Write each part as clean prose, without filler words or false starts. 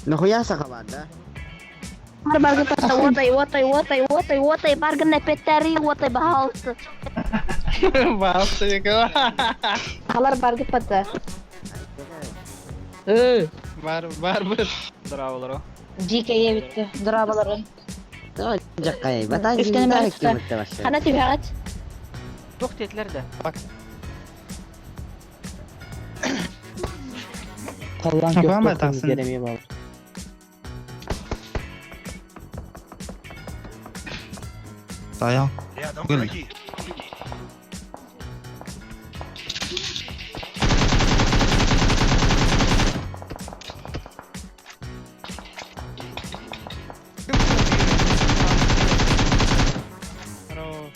Нахуя сахалар, да? Баргы пата уотай уотай уотай уотай уотай баргына петари уотай баһаалысты. Баалсы Халар баргы пата. Бар бар бар. Здраволоро. Дикая битте. Дурабалары. Жаккай, батан Үстәне жинда бәрі тұта. кимитте башы. Хана түбәгәт. Тух тетлер да. Таллан Апама көптөр тахсын. кереме бар. Dayan. Рядом Гүл. враги. Хорош.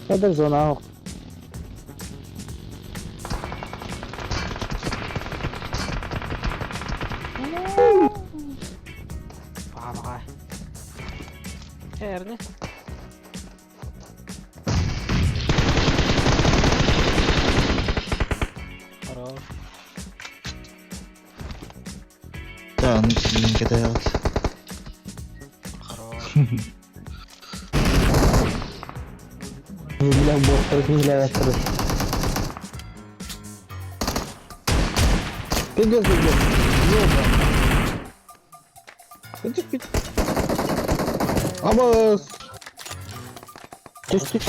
Эдер зона ок. Баға. Эрне. Хорош. Да, ну линке дает. Хорош. Миле боттар миле баттыр. Пиздец, пиздец. Иди, иди. Абас! Түс түс.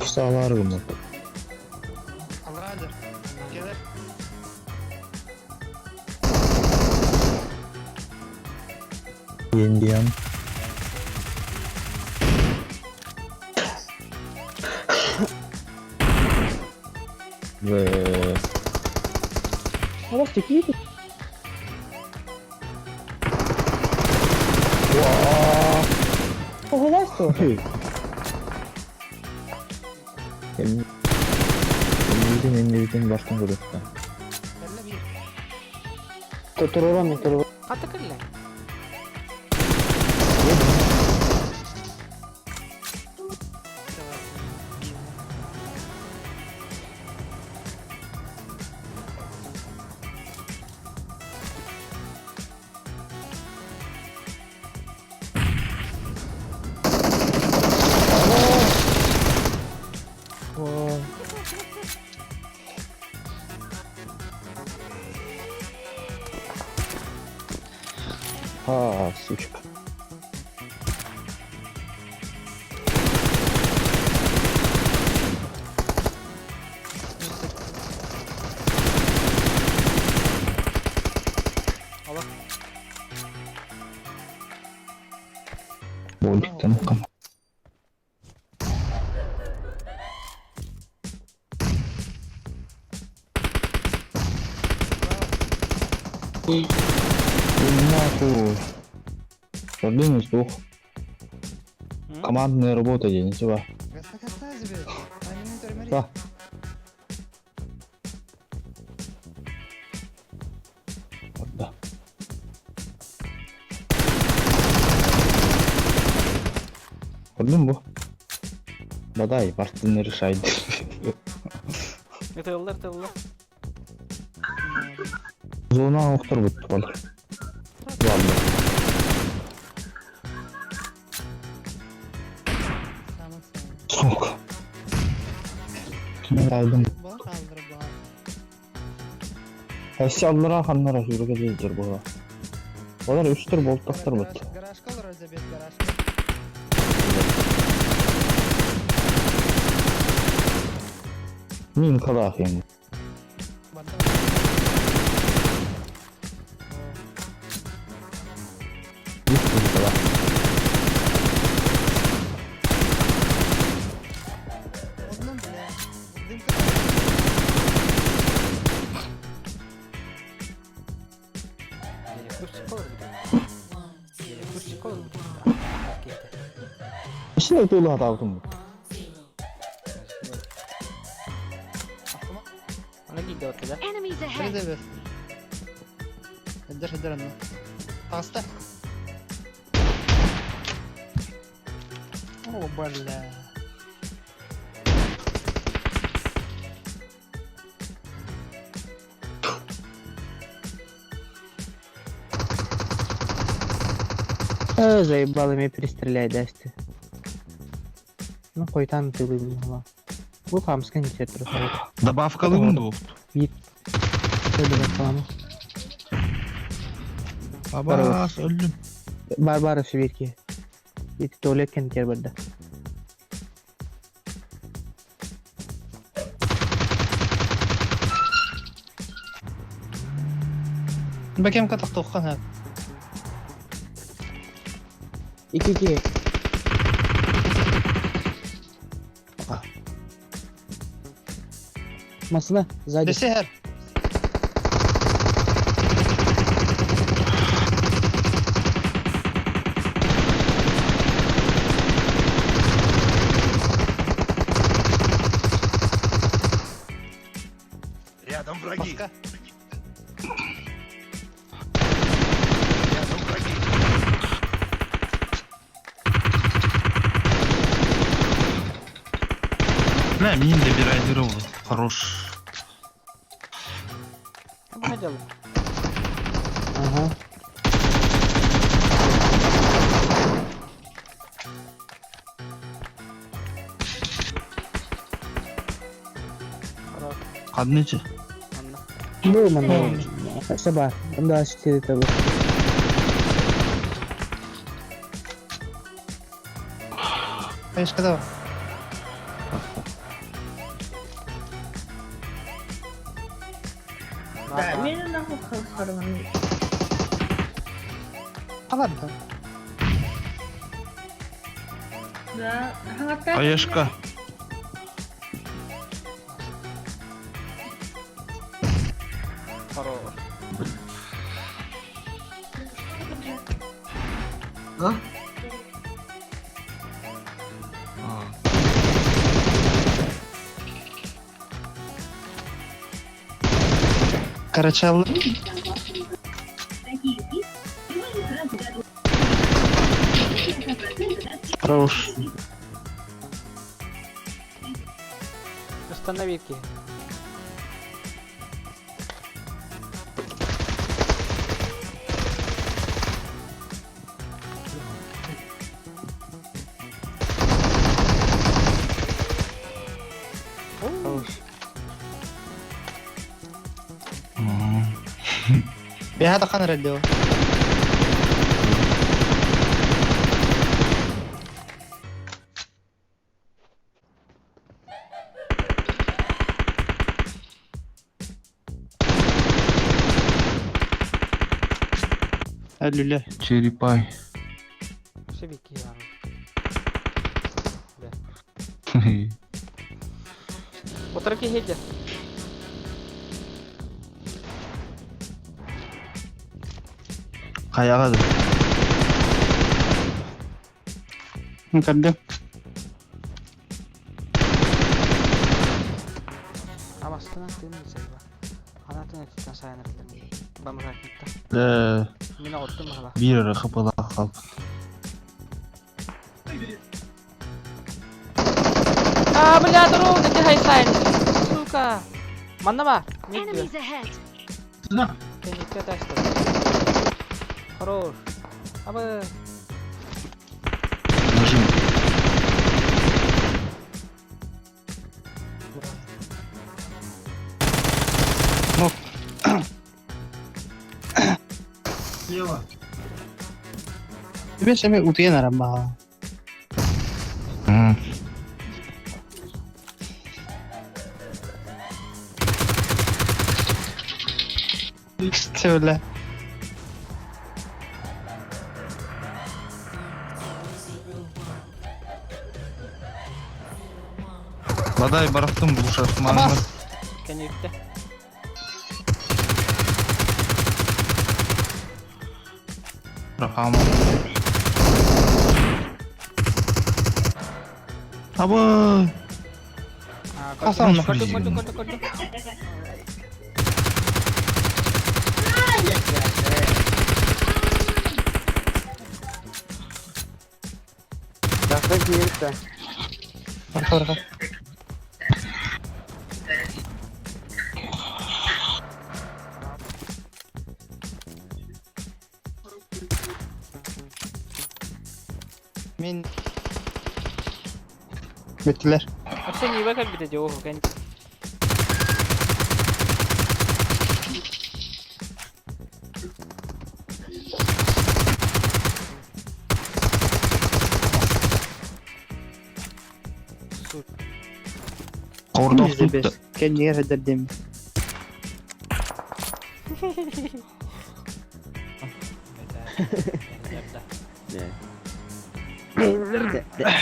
Kısalar bunu. Алрадыр. Келер. Индиан. Ve Абас текиди. Оголасто. Emniyetин emniyetин баштан көрөттө. Кэллэ биир. Турурам мен турурам. Қаты кілі. А, сучка. Ала. Боликтен кам. Нахуй. Проблемы слух. Командная работа, Денисова. Каста каста тебе. Они не Да. Да. Көрдүң бу? Бадай, бартын решайды. Ытыллар, ытыллар. Зона охтор бут бол. Ладно. Tamam sen. Сука. Aldım. Bana kaldır bana. Эссе аллара ханнара сүүрүгэ дьылдьар буола. Олар үстер болтахтар бут. Гараж kalır Özbek garaj. Мин калаах юм. Bana. Үс калаах. Ondan bile. Дымка. Курсик olur bir Курсик olur bir Ишин тула хадаабытым. Она гидде отты да? Enemies ahead! Nerede bir? Hıdır hıdır onu. Pasta. О, бля. Заебало меня перестрелять, дасте. Ну, қойтан ты выбрала. Бұл қамысқан нетер тұр. Добавкалыгын да болупту. Қойды Абас өлдүм. Бар бар сибирке. Ити туалет кентер барда. Бекем катак тоққан ха. Ики ки. Масына, сзади. Десе хер. Рядом враги. Баска. Рядом враги. Бля, мин де бир айдыр болду. Хорош. Хотел. Ага. Хорош. Каднычы. Анна. Был мана. Саба, да, четыре того. Конечно, да. Ладно. Аешка. Хорош. Короче, Хорош. Останови-ки. بهذا قنر اللي هو Аллюля. Черепай. Шевики var. Oturup ki Каяга да. Көрдүм. Амастына тыын сайба. Анатын этиттен сайыныр Бамыра китта. Э, Мен оттум махала. бир эрэ хапала калып. А, бля, дрон, иди хай сайн. Сука. Манна баар. Enemies ahead. Кэнникке таштыр. Хорош. Абы. Нажим. Беш эми утуйан арам баҕа. М. Söyle. Ладай барахтым булушас манна. Кэнникте. Рахама. Абы. Асан onu. Көрдүк, көрдүк, көрдүк, көрдүк. Жақсы киіріпті. Arka arka. Мен Bittiler. Вообще не как бит эти оху, кэнник. Қорда %5. Kendine kadar dem.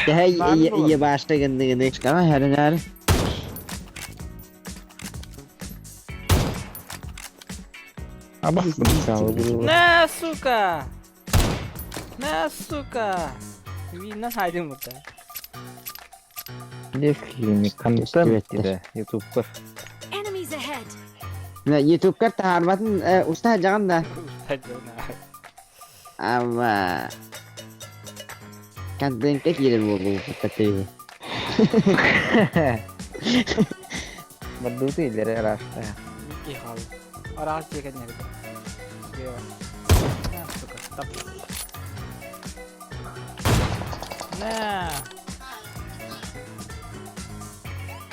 Тэһэ ийе башта гынныгыны. Кама хәренәр. Абах бу. На, сука! На, сука! Винна хайдым burada. Лев контент диде ютубка. Enemies ahead. Мына ютубка таарбатын уста жаган да. Ама контентке киирер болду бу. Бардуты илери арашта. Микки хал. Арас деген нерде. На, сука, стоп. На.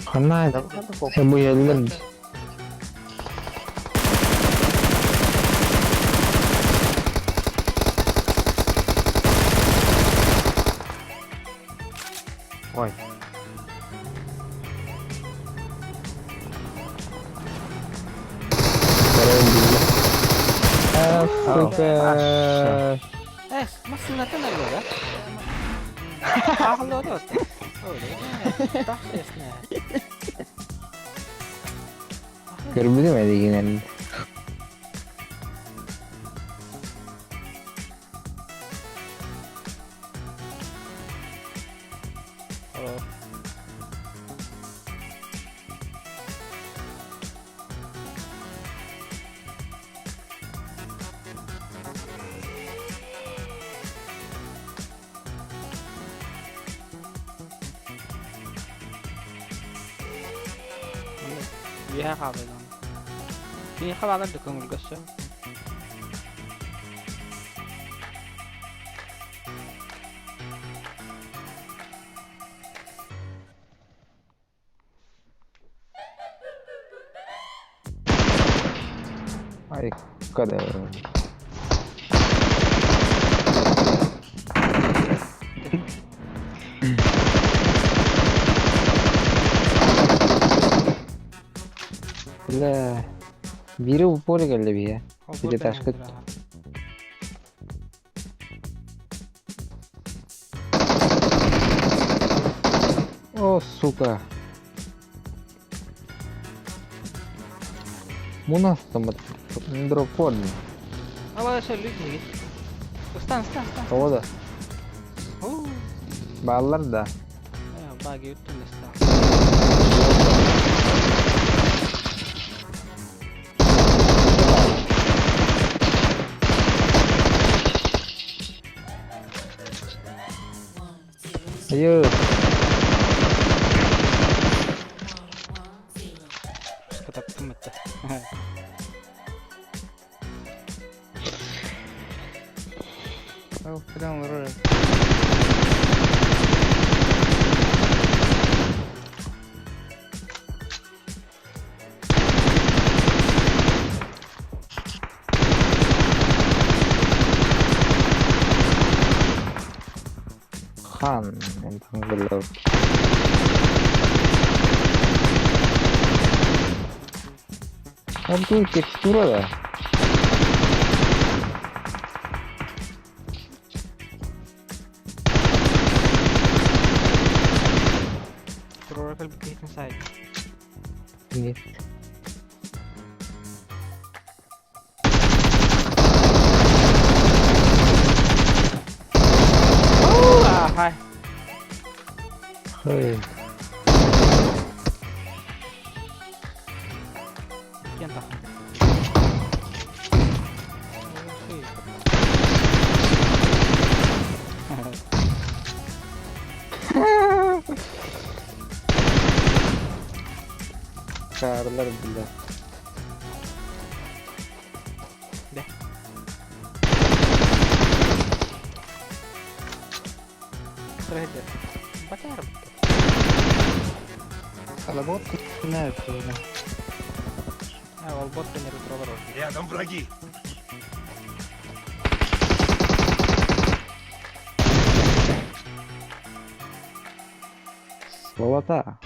Ханна бу елдер. Ой. Сука. Э, машина-то nerede? Ахлы вот. Öyle. Так честно. Көрбүдүм эдигинен. Хорош. Биһэ хаалыган. Биһэ хаалар да көҥүл көссө. Ай, када. Бля. Бири упоры келди бие. Бири ташкыт. О, сука. Мунастым дропорни. Ала шөлү дигит. Устан, устан, устан. Того да. Оо. Баллар да. Э, баги үттүн устан. Айы. Катап. Хан, entangelo. Там текстура да. Туруора кэлбит киһитин саайда. Нет. Ахай. Хэй. Киэн тахсан. Çağırırlar bile. De. Трагедия. Батар. Алабот не это. А, ол бот тренер туралар ол. Рядом враги. Сволота.